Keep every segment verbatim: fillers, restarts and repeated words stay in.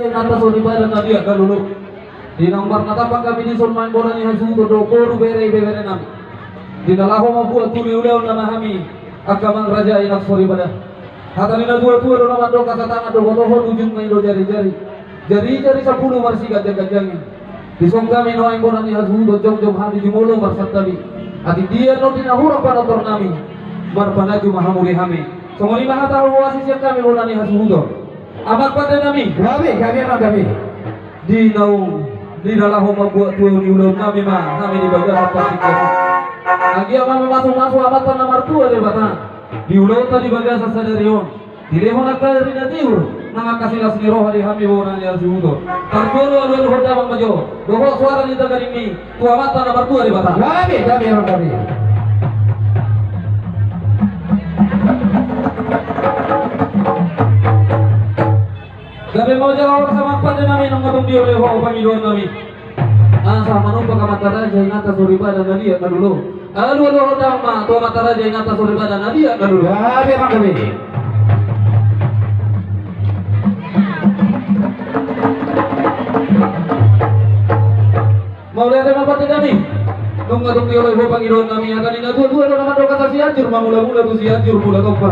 Inanta soripada na liat na lolo. Di naung marnatap hami dison, amang bona ni hasuhuton dohot boru, bere, ibebere nami. Di na laho mambuat tu ulaon nama hami, angka amang raja, inanta soripada. Hata ni na tua-tua do na mandok, asa tangan do hohot, ujungna i do jari-jari. Jari-jari sampulu marsiganjang-ganjangi. Dison hami nuaeng bona ni hasuhuton, jongjong hami jumolo marsantabi. Atik dia non di na hurang panortor nami, marpananju ma hamu di hami. Songon i ma hata huhuasi sian hami bona ni hasuhuton. Amang pande nami. Gabe, gabe, amang, gabe. Di naung, di na laho mambuat tu ulaon nami ma hami di bagasan partingkian on. Anggiat ma mamasu-masu Amanta na martua Debata di ulaonta di bagasan sadari on. Dilehon angka ari na tiur nang angka silas ni roha di hami bona ni hasuhuton. Parjolo alualuhon damang ma jo dohot suara ni tagadingmi tu Amanta na martua Debata. Gabe, gabe, amang, gabe. Gabe ma jala horas, amang pande nami, nunga tung dioloi ho pangidoan nami. Asa manumpak amanta raja, inanta soripada na liat na lolo. Alualuhon damang ma tu amanta raja, inanta soripada na liat na lolo. Gabe, amang, gabe. Mauliate ma pande nami. Nunga tung dioloi ho pangidoan nami, angka na tua-tua do na mandok, asa Sianjur ma mula-mula tu Sianjur mula tompa.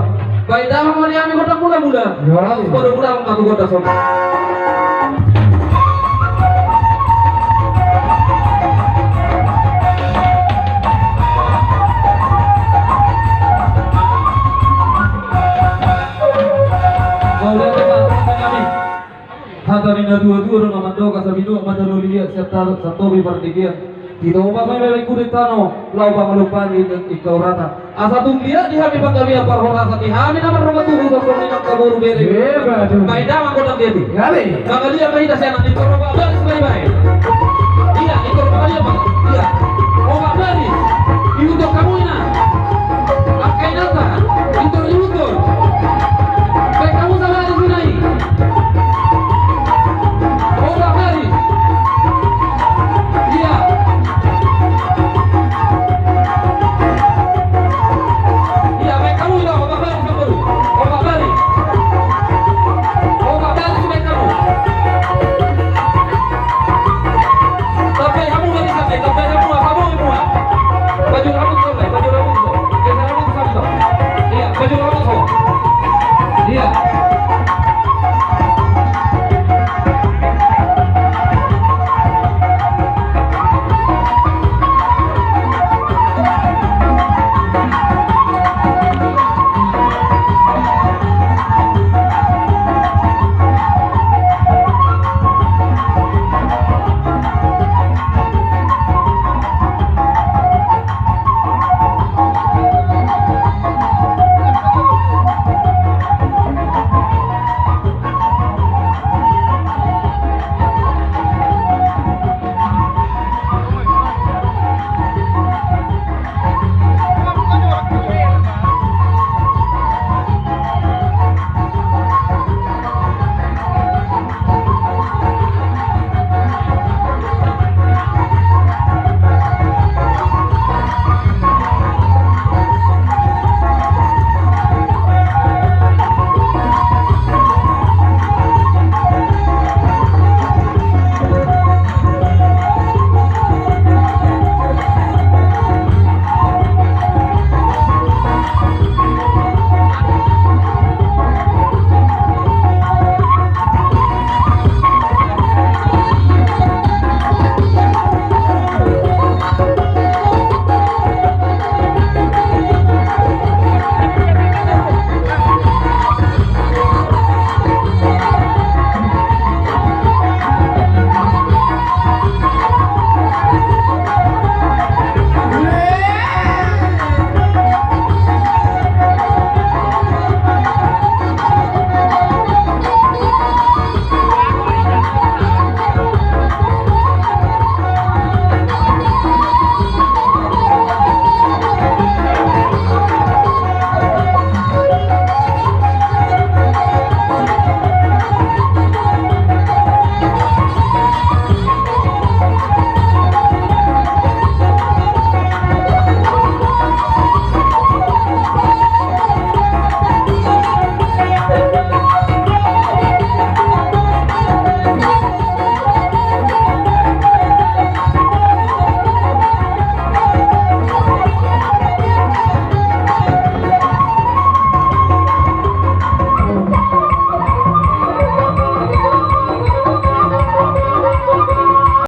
Baen damang ma di hami gondang mula-mula. Yo. Podo mula ma tu gondang somba. Mauliate ma pande nami. Hata ni na tua-tua do na mandok, asa binuat ma jala liat sian ta-, sian topi pardigean. Tito ma ma iba bengku di tano, laho pangalompani ingkau rata. Asa tung liat di hami panggabean parhorasan ni hami na marnonga tubu, songon i nang angka boru, bere. Iya, betul. Baen damang gondang liat i. Gabe. Mangaliat ma hita sian na ingkon opat baris ma iba i. Iya, ingkon mangaliat ma. Iya. Opat baris. Ihuthon hamu i na.